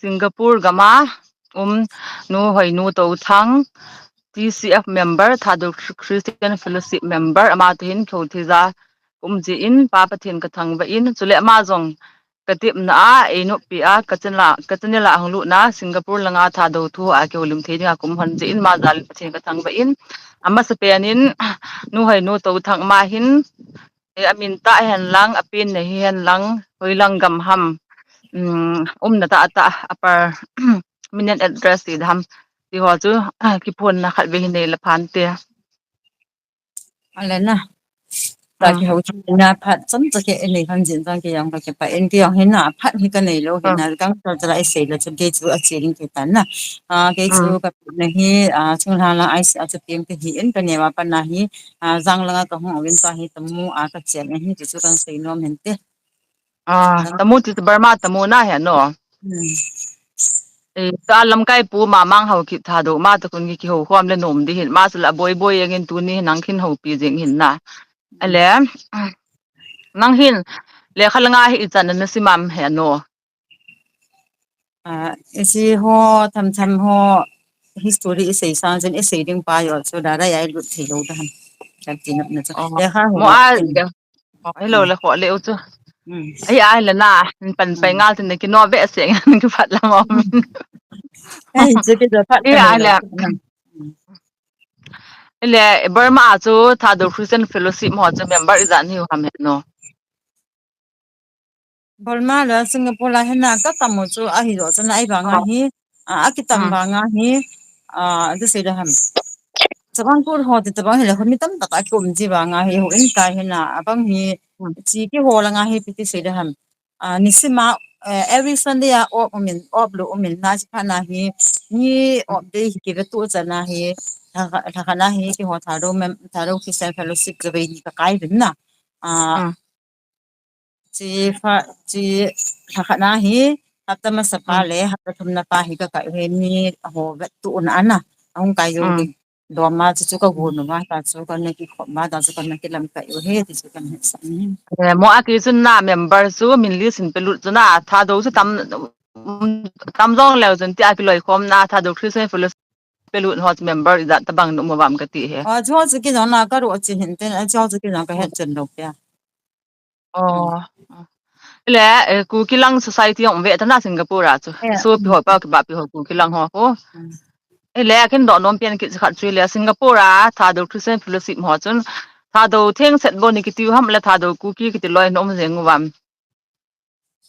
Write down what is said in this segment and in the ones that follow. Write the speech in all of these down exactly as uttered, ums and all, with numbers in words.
Singapore gam a um Nu Hoinu Touthang, T C F member, Thadou Christian Fellowship member, ama toh hin kihou thei ja ka um jeh in Pa Pathen ka thangvah in, chule ama jong ka tepna a, ei noppi a, ka channel a, ka channel a hung lutna Singapore langa Thadou thu a kihoulim thei dinga ka um hon jeh in, ama jal in Pathen ka thangvah in, amasapen in Nu Hoinu Touthang ama hin, eh, amin tah hihen lang, apen na hihen lang, hoilang gam ham, um, umna tah tah, a permanent address ti ding ham, ti ho chu, ah, kiphonna khatvei hin nei le phante. Ale na. Ta kihou thina phat chomcha kei nei hon jin jong kei jong ka kipah in, kei jong hin na phat hi ka nei lou hin na, gang chal chal a i sei le chu kei chu ache ding kei tan na. Ah, kei chu ka na hi, ah, chunglhang lang I C U a chu peng ka hi in, ka neo a pat na hi, ah, jang langa ka hung uvin, tua hi Tamu a ka chen ahi, ti chu kan sei nom hinte. Ah, Tamu ti chu Burma Tamu na hi no. Hmm. Eh, tua lamkai pu Mamang Haokip Thadou ama toh kon kihou khom le nom ding hin, ama chu la boi boi jeng in, tuni nang khin houpi jeng hin na. Ale, nang hin lekha langa hi ichan na sim am he no? Ah, isi ho, tham tham ho, history i sei sang chun i sei ding pa jong chu da da ya i lut thei lou da ham. Kan ti nop na chu. Oh. Lekha ho. Mo a, oh, hello, le kho le u chu. Hmm. Ai, ai le na, pan pai ngal tin ki no ve se ngan ki phat lang om. Ai, chu ki da phat ai, ai le. Hmm. Ile, Burma a chu Thadou Christian Fellowship ho chu member ijat nahiu ham he no? Burma le Singapore la hina ka tam u chu ahi jo chun, ahivanga hi, a, akitam vanga hi, a, ati sei da ham. Chabang kur ho ti tabang hile, ho mi tamtah a ki um ji vanga hi, houin kai hina, abang hi, chi kiho langa hi, ipi ti sei da ham. A, nisima, eh, every Sunday a off umin, off lou umin, na chi phat na hi, ni off day hi kive tu chana hi, lhakhat, lhakhat na hi, kiho Thadou mem-, Thadou Christian Fellowship chu vei ni ka kai vin na. A, Chi fa, chi lhakhat na hi, hapta masa pa le, hapta thumna pa hi ka kai u hi, mi ho vet tu na ana, ahung kai u hi. Doma chu chu ka gu nu ma, ta chu ka na kikhop ma, ta chu ka na kilamkai u hi, ti chu ka na sa ni. Eh, mo a ki chun na member chu min list in pelut chu na, Thadou chu tam, um, tam jong leu chun ti a kiloikhom na, Thadou Christian Fellowship pelut ho chu member ijat tabang na um uvam kati hi. A, chu chu ki jong na ka ru chi hin tin, a chu chu ki jong ka het chen lou pia. Oh. Ile, eh, Kuki lang society jong ve ta na Singapore a chu. Eh, sopi ho, pa kipapi ho, Kuki lang ho, ho. Ile, kin doh nom pian kit khat chu ile, Singapore a Thadou Christian Fellowship ho chun, Thadou thengset bou ni kiti u ham le Thadou Kuki kiti loi na um jeng uvam?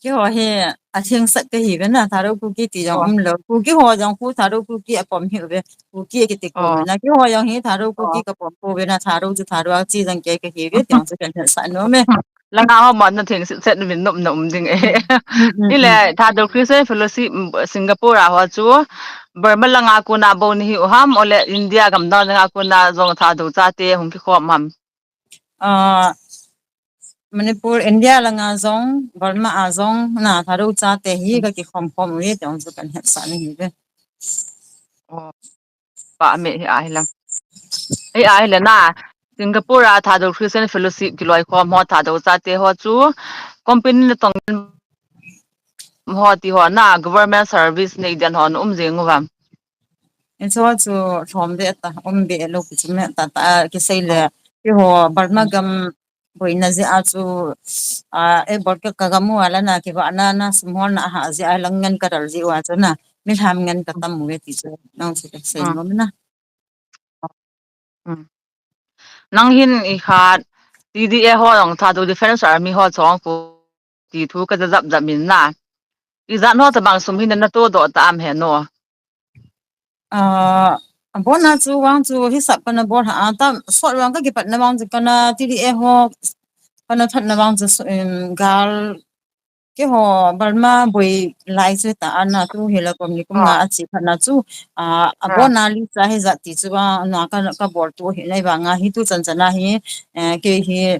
Keiho hi athengset kahi ve na, Thadou Kuki ti jong um lou. Kuki ho jong khu Thadou Kuki apom hi ve. Kuki kiti ko na. Keiho jong hi Thadou Kuki kapom ko ve na, Thadou chu Thadou a chi jang kei kahi ve, ti jong chu kan hetsah nom e. Langa ho man na thengset set min nom na um ding e. Ile Thadou Christian Fellowship, mm, Singapore a ho chu Burma langa kona bou nahi u ham, ole India gam dang langa kona jong Thadou chate hung kikhom ham? Ah, Manipur, India langa jong, Burma a jong, na Thadou chate hi ka kikhom khom u hi, ti jong chu kan hetsah ni hi ve. Oh, pa me hi ahi lang. Hi ahi le na, Singapore a Thadou Christian Fellowship kiloikhom ho Thadou chate ho chu, company natong ho ti ho na, government service nei den ho na um jeng uvam? Hicho chu lhom be ta, um be lou pi chu me ta ta, kisei le, keiho Burma gam boina jeh a chu, a, e bol ka, ka gam u a la na kivahna na sum holna ha jeh a lang ngen ka dal jeh u a chu na, mi lham ngen ka tam u ve ti chu, nang chu ka sei nom na. Nang hin i khat, T D A ho jong Thadou Defense Army ho chong ko ti thu ka ja jap jap min na. Ijat ho tabang sum hin na to doh ta am he no? Ah, abon a chu vang chu hisap kana bol ha, a, tam sot vang ka kipat na vang chu kana T D A ho kana that na vang chu, em, gal keiho Burma boi lai chu ta ana tu hi la kom ni kum nga a chi phat na chu, a, abon a li cha hi jat ti chu vang na ka, ka bol tu hi nai vang a hi tu chan chan a hi, eh, kei hi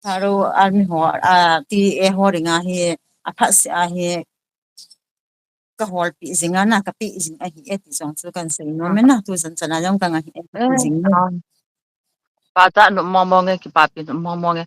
Thadou Army ho, a, T A ho ring a hi, a phat se a hi, ka holpi jing a na, ka pi jing a hi e ti jong chu kan sei nom e na, tu chan chan a jong ka nga hi e ti jing e. Pa ta nom mong mong e, kipapi nom mong mong e.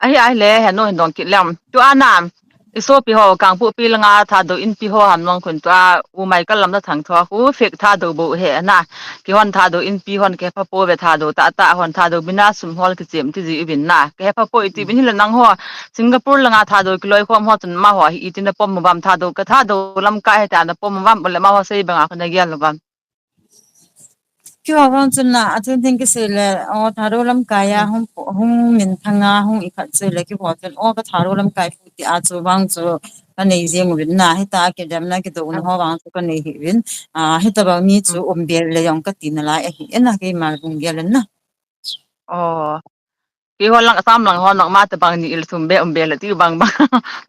Ahi, ahi le, he no hin dong kit lem. Tu ana, I sopi ho, Kangpokpi langa Thadou Inpi ho ham nong khun tua, U Michael Lamthangthoa khu fake Thadou bou hi na. Kihon Thadou Inpi hon kihepha pouve, Thadou tahtah hon, Thadou bina sum hol kichem ti ji uvin na. Kihepha poi ti uvin, hile nangho Singapore langa Thadou kiloikhom ho chun amaho hi iti napom uvam, Thadou ka Thadou lamkai hitia napom uvam, ole amaho sei banga khu nagel uvam. Keiho vang chun na, a thing thing kisei le, o, Thadou lamkai a hung, hung minthang a, hung ikhat sei le, keiho chun, o, ka Thadou lamkai pu ti a chu vang chu kanei jeng uvin na, hitia kidemna kidouna ho vang chu kanei hih uvin, a, hitabang mi chu um bel le jong kati nalai ahi, ena keima lunggel in na. O. Keiho lang, Assam lang ho nangma tabang ni il sum be um be le ti bang bang.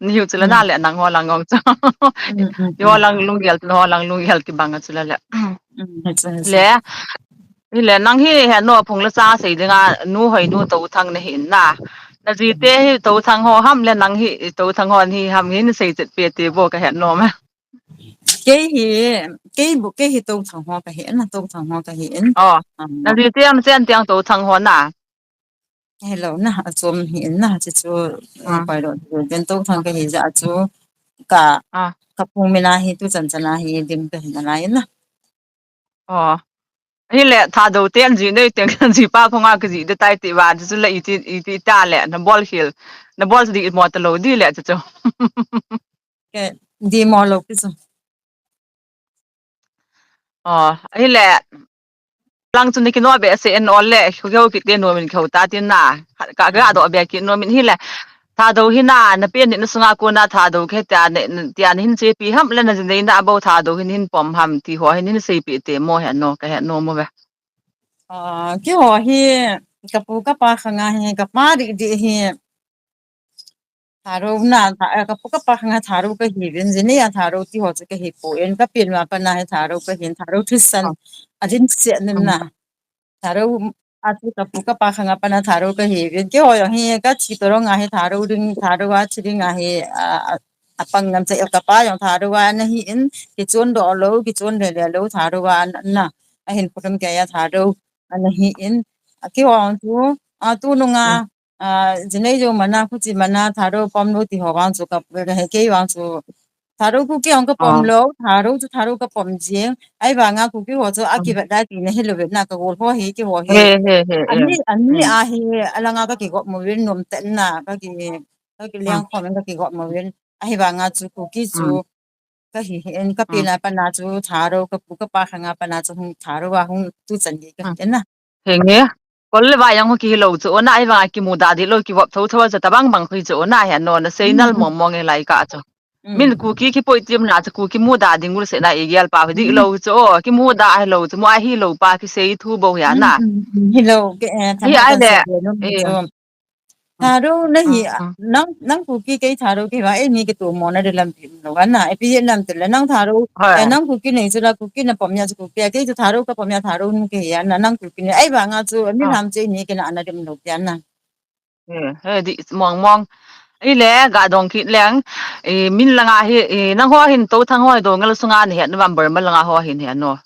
Ni hiu chule na le nangho lang ngong chu. Keiho lang lunggel, nangho lang lunggel kibang a chule le. Le, hile nang hi heno phung le chang sei dinga nu hoi nu Touthang nahi in na. Najite hi Touthang ho ham le nang hi Touthang ho nahi ham hin sei chet pe ti bou kahet nom e. Kei hi, kei bou, kei hi Touthang ho kahi in, Touthang ho kahi in. O, najite am chen tiang Touthang ho na. Hello na, achom hi in na, chuchu, pai lo, den Touthang kahi jeh a chu, ka, ka phung min a hi tuchan chan a hi dim kahi nalai in na. O. Hile Thadou ten ji nei teng jipa phunga kaji de tai ti va, chuchu le iti, iti ta le, nabol khel, nabol di mo talou di le chuchu. Ke, di mo lou kichu. O, hile, lang chu nakino behseh in ole, kihou kit te nom in kihou ta tin na, ka, kadoh be kit nom in hile, Thadou hi na, napen ni nasunga kona Thadou kahi tia, tia nahin chepi ham le naji neina a bou Thadou hin, hin pom ham ti ho hin, hin seipeh te mo heno, kahet nom uve. A, keiho hi, kapu kapa khanga hi, kapa didi hi, Thadou na, tha, eh, kapu kapa khanga Thadou kahiuvin, ji neia Thadou ti ho chu kahipoi, kapen ma pana hi Thadou kahin, Thadou thisan, adin se nin na. Thadou, a chu kapu kapa khanga pana Thadou kahiuvin, keiho jong hi kathi toh langa hi Thadou ding, Thadou a thi dinga hi, a, a, apang ngam chai, kapa jong Thadou a nahi in, kichon doh lou, kichon le le lou Thadou a na, ahin phutum keiya Thadou anahi in, a keiho jong chu, a, tununga, a, ji nei jou mana, khuchi mana, Thadou pom lou ti ho vang chu ka, ka he kei vang chu. Thadou Kuki jong kapom lou, Thadou chu Thadou kapom jing. Ahivanga Kuki ho chu akivet da ti nahi lou ve na, ka gol ho hi keiho hi. Ani a hi alanga kakigop mo uvin, nom tah in na, kaki, kakileng khom in kakigop mo uvin. Ahivanga chu Kuki chu kahi hi in, kapen a pana chu Thadou, kapu kapa khanga pana chu hung Thadou a hung tuchan gei kahi in na. Henge. Kol le vai jong kihi lou chu, o na, ahivanga kimuda di lou, kivop tho tho chu tabang bang khu chu, o na, heno, nasei nal mong mong e lai ka chu. Min Kuki kipoi tim na chu, Kuki muda ding ul se na igel pa hi di lou chu, o, kimuda ahi lou chu, mu ahi lou pa kisei thu bou hi a na. Hilou, ke, eh, hi ai le. Thadou nahi, nang, nang Kuki kei Thadou kei va, eini kitomo na de lam pim lou ana, ipi lam tile nang Thadou, eh, nang Kuki nei chu la Kuki napom ya chu Kuki, kei chu Thadou kapom ya Thadou nu kei ana, nang Kuki nei, ahivanga chu, mi lam chu eini kina ana dim lou pia na. He di mong mong. Ile ga dong kit leng, min langa hi, nangho hin Touthang ho dongel sunga nahet na vam Burma langa ho hin he no.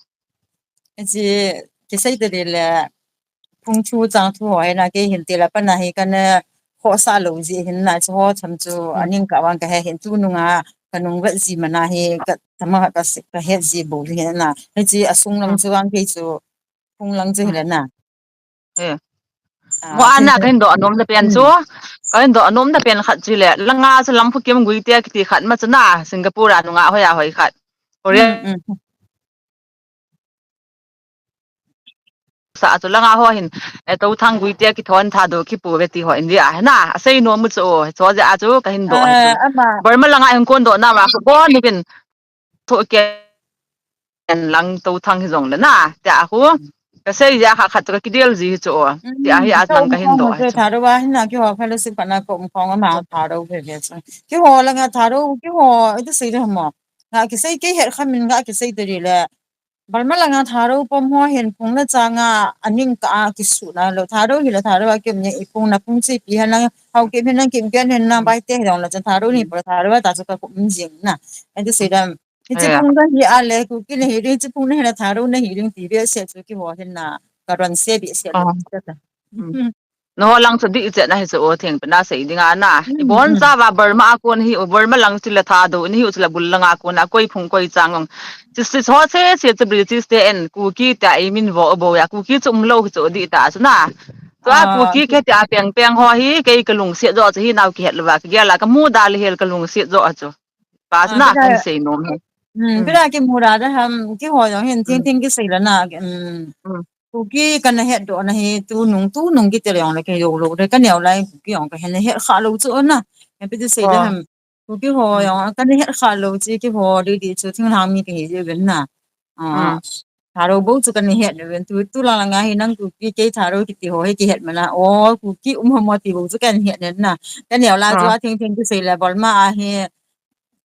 Ji, kisei tile, phung thu chang thu ho hi na, kei hin tile pana hi kana khohsah lou ji hin na, chu ho tham chu, aning ka vang kahe hin tununga, kanung vet ji mana hi, ka, tama ka, kahet ji bou ji hin na, hiche asung lang chu vang kei chu, phung lang chu hile na. Mo ana kahin doh anom na pen chu, kahin doh anom na pen khat chu le, langa chu Lamphukim Guite kiti khat ma chu na, Singapore a nunga hoi a hoi khat. Korea. Sa chu langa ho hin, eh, Touthang Guite kithon Thadou kipu ve ti ho India, na, asei nom mu chu, chu ja a chu kahin doh. Burma langa hin kon doh na ma, ko ni kin, tho ken lang Touthang hi jong le na, tia khu. Kasei ja kha khat chu kakidel ji chu, tia hi a lang kahin doh. Thadou a hin na kiho fellowship kana ko um khong ama Thadou ve ve chu. Kiho langa Thadou, kiho, iti sei le mo. Nga kisei kei het kha min nga kisei tile. Burma langa Thadou pom ho hin phung le changa aning ka a kisuna lou. Thadou hile Thadou a kim ni i phung na phung chi pi hen lang hau kim hen lang kim ken hen lang bai te hong la chan Thadou ni pura Thadou ta chu ka kum jing na. Enti sei dam. Hiche phung ka hi a le Kuki na hi ding, hiche phung na hi na Thadou na hi ding ti ve se chu kiho hin na. Ka ron se bi se lou. Naho lang chu dih chet na hi chu o, thengpena sei dinga na. Ibon chauva Burma a kon hi, Burma lang chu le Thadou in hi u chu le bul langa kon a koi phung koi chang ong. Chi, chi ho se se chu British te in Kuki tia ei min vo bo ya, Kuki chu umlou hi chu dih ta chu na. Tua Kuki kiti a peng peng ho hi kei ka lungset jo chu hi nau kihet louva ka gel a ka muda le hel ka lungset jo chu. Ka chu na kan sei nom hi. Pira ki muda da ham, keiho jong hin thing thing kisei la na. Kuki kana hetdoh na hi tunung, tunung kiti le jong le kei jou lou de, ka neo lai Kuki jong ka hin het kha lou chu na. Ipi ti sei da ham. Kuki ho jong kana het kha lou chu keiho didi chu thinglhang mi kahi jiu vin na. Thadou bou chu kana het uvin tu, tu lang langa hi nang Kuki kei Thadou kiti ho hi kihet mana. O, Kuki um ho mo ti bou chu kana het nen na. Ka neo lai chu a thing thing kisei le Burma a hi,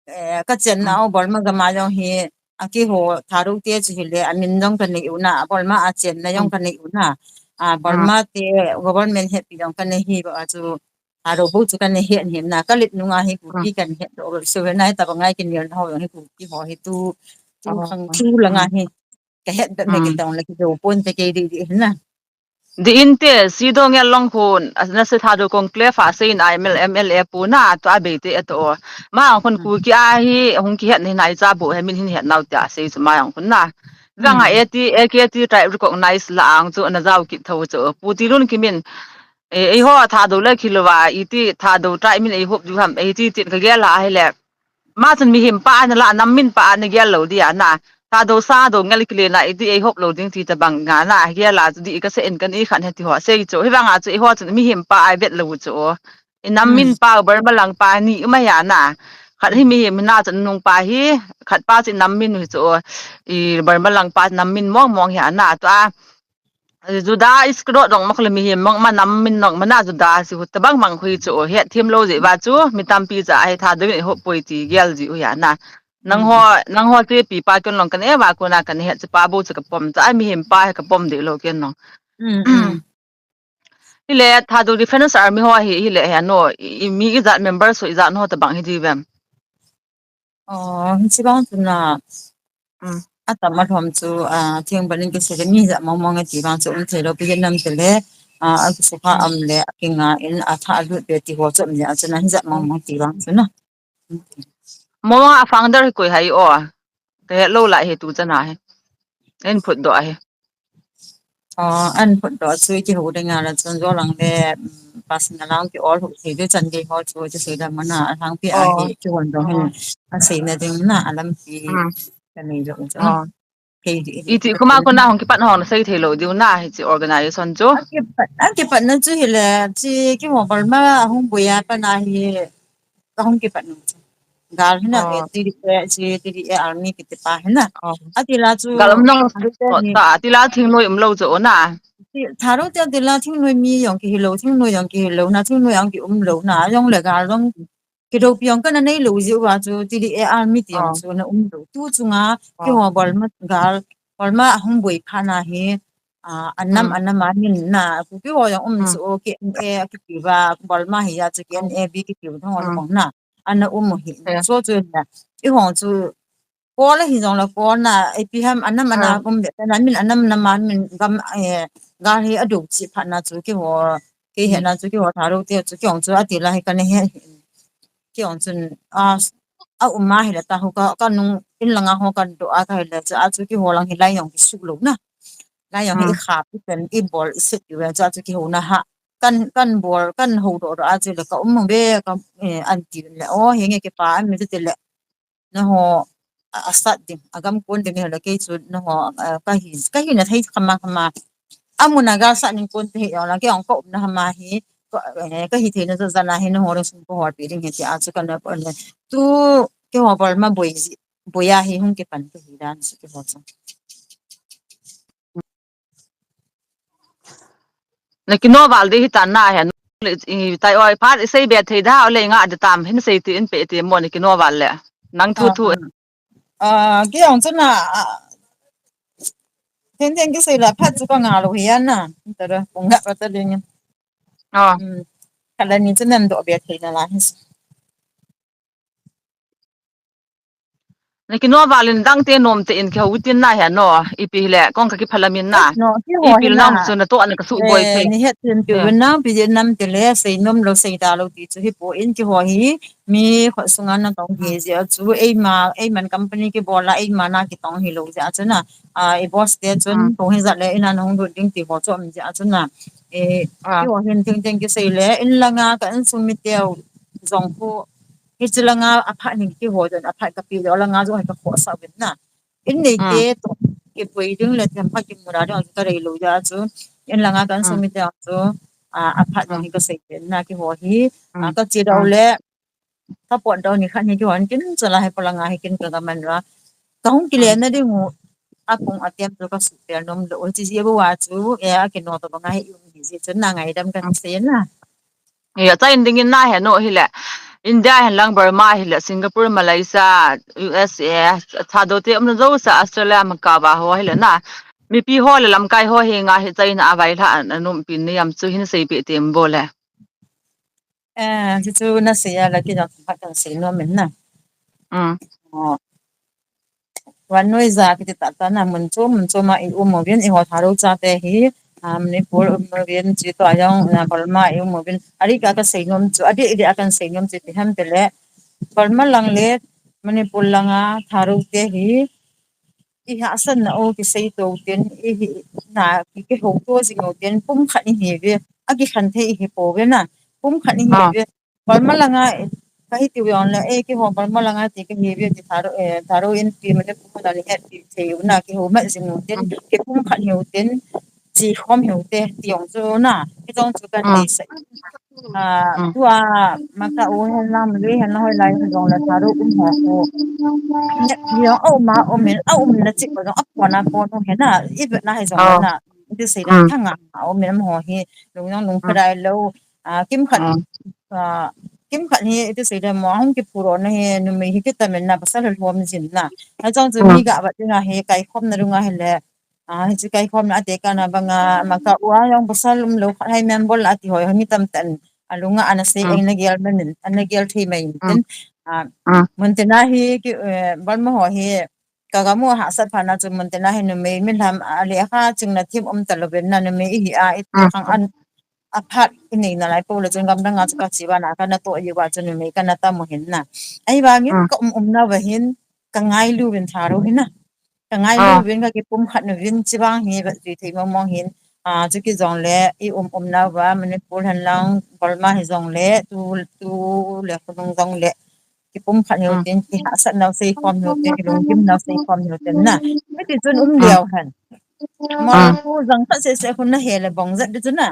eh, ka chenna u Burma gam a jong hi, a keiho Thadou te chu hile, a min jong ka nei u na, Burma a chenna jong ka nei u na. A, Burma te government hetpi jong ka nei hi, a chu Thadou bou chu kana het hin na, ka let nunga hi Kuki kana hetdoh lou, so na hi tabang ngai kinel na ho jong hi Kuki ho hi tu, tu khang tu langa hi, ka het bep me kitong le kijo pon te kei di di hin na. Di in te, Sidong el long khun, a, na se Thadou Conclave a sei in I M L M L A pu na, tua bei te ato. Ma ang khun Kuki a hi, hung kihet ni nai cha bu he min hin het nau tia sei chu ma ang khun na. Vang a A T, A K T tribe recognize la ang chu na jau kit tho chu. Pu Tilun kimin, e, ei ho Thadou le khilouva, iti Thadou tribe min ei hop diu ham, ei ti tin ka gel a hi le. Ma chun mihem pa ana la, nam min pa ana gel lou dia na. Thadou Sadou ngel kile na, iti ei hop lou ding ti tabang nga na, gel a chu di ka se en kan i khan he ti ho sei chu. Hi vang a chu ei ho chun mihem pa ai vet lou chu. I nam min pa Burma lang pa ni um a ya na. Khat hi mihem na chun nung pa hi, khat pa chu nam min hi chu. I Burma lang pa nam min mong mong hi a na. Tua Juda Iscariot dong mak le mihem mong ma nam min dong ma na Juda si hu tabang mang hui chu het thim lou ji va chu mi tampi cha ai Thadou in hop poi ti gel ji u ya na. Nang ho, nang ho te pi pa ken long kan e va ko na kan het chu pa bou chu ka pom cha ai mihem pa he ka pom de lou ken long. Hile Thadou Defense Army ho hi, hile he no, i, i mi ijat member so ijat no tabang hi di vem. O, hichi bang chu na, atam a lhom chu, a, thing banin kisei le mi ja mong mong a ti bang chu um thei lou pi nam te le, a, a kisukha am le, a kinga in a tha a lut be ti ho chu um le, a chu na hi ja mong mong ti bang chu na. Mong a founder hi koi hai o, ka het lou lai hi tu chana hi. En phut doh a hi. O, an phut doh chu kihou ding a la chun jo lang le, um, personal lang ki ol hu thei de chan gei ho chu, chu sei da mana, a lang pi a hi kihon dong hin, a sei na ding na, a lampi ka nei jo chu. Kei di hi. Iti kuma ko na hong kipat hong na sei thei lou diu na, hichi organization chu. An kipat, an kipat na chu hile, chi kiho Burma hung buya pa na hi, ka hung kipat na chu. Gal hina ke T D A, chi T D A army kiti pa hina. Ati la chu. Gal um nong ta, ati la thingnoi um lou chu na. Thadou te ati la thingnoi mi jong kihi lou, thingnoi jong kihi lou na, thingnoi jong ki um lou na, jong le gal jong kidoupi jong kana nei lou jiu va chu T D A army ti jong chu na um lou. Tu chunga kiho Burma gal, Burma hung boi pha na hi, a, anam, anam a min na, Kuki ho jong um chu K N A kiti va, Burma hi a chu K N A B kiti va, thong ho na. Ana um hi. So chu na, i hong chu, Pawl ahi jong le Pawl na, ipi ham anam anam um le, na min anam anam a min gam, eh, gal hi adu chi phat na chu kiho, kei he na chu kiho Thadou te chu kihong chu ati la hi kana he, kihong chun, a, a um a hi le ta ho ka, ka nung in langa ho ka do a ka hi le chu a chu kiho lang hi lai jong ki suk lou na. Lai jong hi i kha pi pen i bol i set pi ven chu a chu kiho na ha. Kan, kan bol, kan ho do do a chu le ka um ve ka, eh, an ti le, o, hi nge kipa an mi chu ti le. Naho, a, a sat ding, a gam kon ding hi le kei chu naho, a, ka hi, ka hi na thei khama khama. Amun a gal sat ning kon te hi jong la, kei jong ka um na hama hi, ka, eh, ka hi thei na chu jana hi naho le sum ko hol pi ding hi ti a chu kana ko le. Tu, kiho Burma boi ji, boi a hi hung kipan ka hi dan chu kiho chu. Na kino val de hi tan na hen. Le, i, tai oi, phat i sei be thei da, le nga de tam, hin sei ti in pe ti mo na kino val le. Nang thu thu. A, a, kei jong chu na, a, ten ten kisei la phat chu ka nga lou hi a na. Ta ra, kong nga pa ta ding. A. Hmm. Kala ni chu nan do be thei na la hi. Na kino valin dang te nom te in kihou tin na he no. Ipi le, kong ka kiphalam in na. No, kihou ipi na. Nang chu na to na ka su boi eh, thei. Ni het tin pi eh. Win na, pi din nam te le, sei nom lo, sei da lo ti chu hi po in kihou hi. Mi kho sunga na tong hi eh. Jia chu, ei ma, ei man company kibol a, ei ma na kitong hi lo jia chu na. A, ei boss te chun, hmm. Kong hi jat le, ina nong lut ding ti ho chu om jia chu na. Eh, ah. Kihou hin ting ting kisei le, in langa ka insung mi teu jong khu. Hichi langa aphat ning kihou jon, aphat kapi le langa jong ka kho sa win na. In nei te to kipui ding le them kha kimu da ding ka rei lo ja chu. In langa ka insung mi te chu, a, aphat ning ka sei te na kihou hi. A, ka chi dau le, ka pot dau ni khat ni kihou kin chu la he polanga he kin ka ga man ra. Ka hung kile na ding u, a kung a tem chu ka su pel nom lo. Chi ji bo wa chu, e a kino to ba nga he um hi ji chu na ngaidam ka sei na. Hi, a chain ding in na he no hi le. India hen lang Burma hi le, Singapore, Malaysia, U S A, Thado te um na zo sa Australia, Macau ba ho hi le na. Mipi ho le lamkai ho hi nga hi chain a vai hla an, an um pin ni yam chu hin sei pe tem bo le. Eh, chu chu na sei a la ki jong khat kan sei nom in na. Mm. Oh. Vannoi ja kiti tah tah na mun chom, mun chom a i um uvin, i ho Tharo chate hi, a, Manipur um uvin, chi to a jong, a, Burma i um uvin. Ari ka ka sei nom chu, adi, adi a kan sei nom chu, ti ham te le. Burma lang le, Manipur lang a, Tharo te hi, i hahsatna u kisei to ten, i hi, na, ki, kihou to jing u ten, pum khat i hi ve, a kikhen thei i hi po ve na, pum khat i hi ve. Burma langa, ka hi tiu jong le, eh, kihou Burma langa ti ka hi ve ti Tharo, eh, Tharo in pi ma le pu na ni het ti thei u na kihou ma jing u ten, kipum khat hi u ten, chi khom hi u te, ti jong chu na, ki jong chu ka ti sa. Ah, tua, ma ka u hen lang, ma le hen lang hoi lai, jong le Tharo um ho ko. Ne, ni jong, au ma, um in, au um na chi ko jong, a ko na ko no hen na, i ve na hi jong na, ti sei da, thanga, au min am ho hi, lung jong lung ka dai lo, ah, kim khat, ah, kim khat hi, iti sei le mo, hung kiphurona hi, numei hi kitamin na, pasal hi lhom jin na. Hijong chu mi ga vat dinga hi, kaikhomna dunga hi le, ah, hichu kaikhomna ate kana banga, maka ua jong pasal um lo khat hai membol ati hoi, mi tamtah in, alunga ana sei, ana gel manin, ana gel thei mai tin. Ah, mun tina hi, ki, eh, bol mo ho hi, ka gam u hahsat phat na chu mun tina hi numei mi lham a le kha chingna thim um ta lo ben na numei i hi a i ti khang an a phat i nei na lai po le chun gam dang a chu ka chi ba na ka na to i wa chu numei ka na tam u hin na. Ahivangin ka um um na va hin ka ngailu vin Tharo hin na. Ka ngailu vin ka kipum khat nu vin chi vang hi va tui thei mong mong hin. A chu ki jong le i um um na va Manipur hen lang Burma hi jong le tu tu le khonung jong le. Kipum khat hiu tin, kihahsat nau sei khom hiu tin, kilunggim nau sei khom hiu tin na. Hiti chun um liau hen. Mol khu jang khat seh seh khu na he le bong jat di chu na.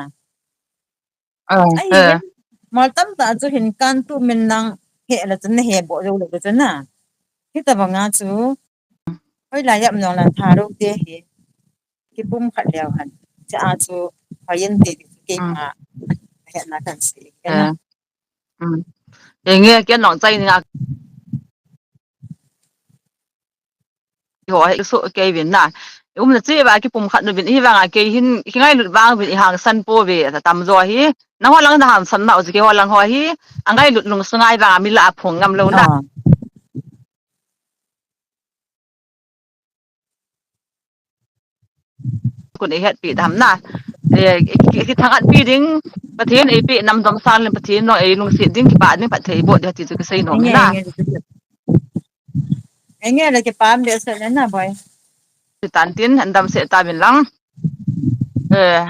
Ahi hin, mol tamtah chu hin kan tu min nang he le chun na he bo jou le chu na. Hita banga chu. Hoilai a um nong lang Tharo te hi. Kipum khat liau hen. Cha a chu hoiyin ti ti chu keima. He na kan si. He na. Enge, kei nong chai ni a. Ho, he, so, kei vin na. Umna che va kipum khat nu vin, hivanga kei hin, kingailut vang vin, i hangsan po ve, ta tam jo hi. Nang ho lang na hangsan na, o kei ho lang ho hi. Angailut lung sungai vang, mi la a phong ngam lo na. Kun i hetpi dam na. Eh, ki, ki, kithangatpi ding, Pathen eipi nam domsang leng Pathen jong eilungset ding, kipah ding, phatthei boh ding ti chu kisei nom na. Enge le kipah behseh le na boi. Tan tin, an damsel ta vin lang. Eh,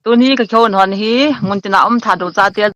tuni ka kihou hon hi, mun tina um Thadou chate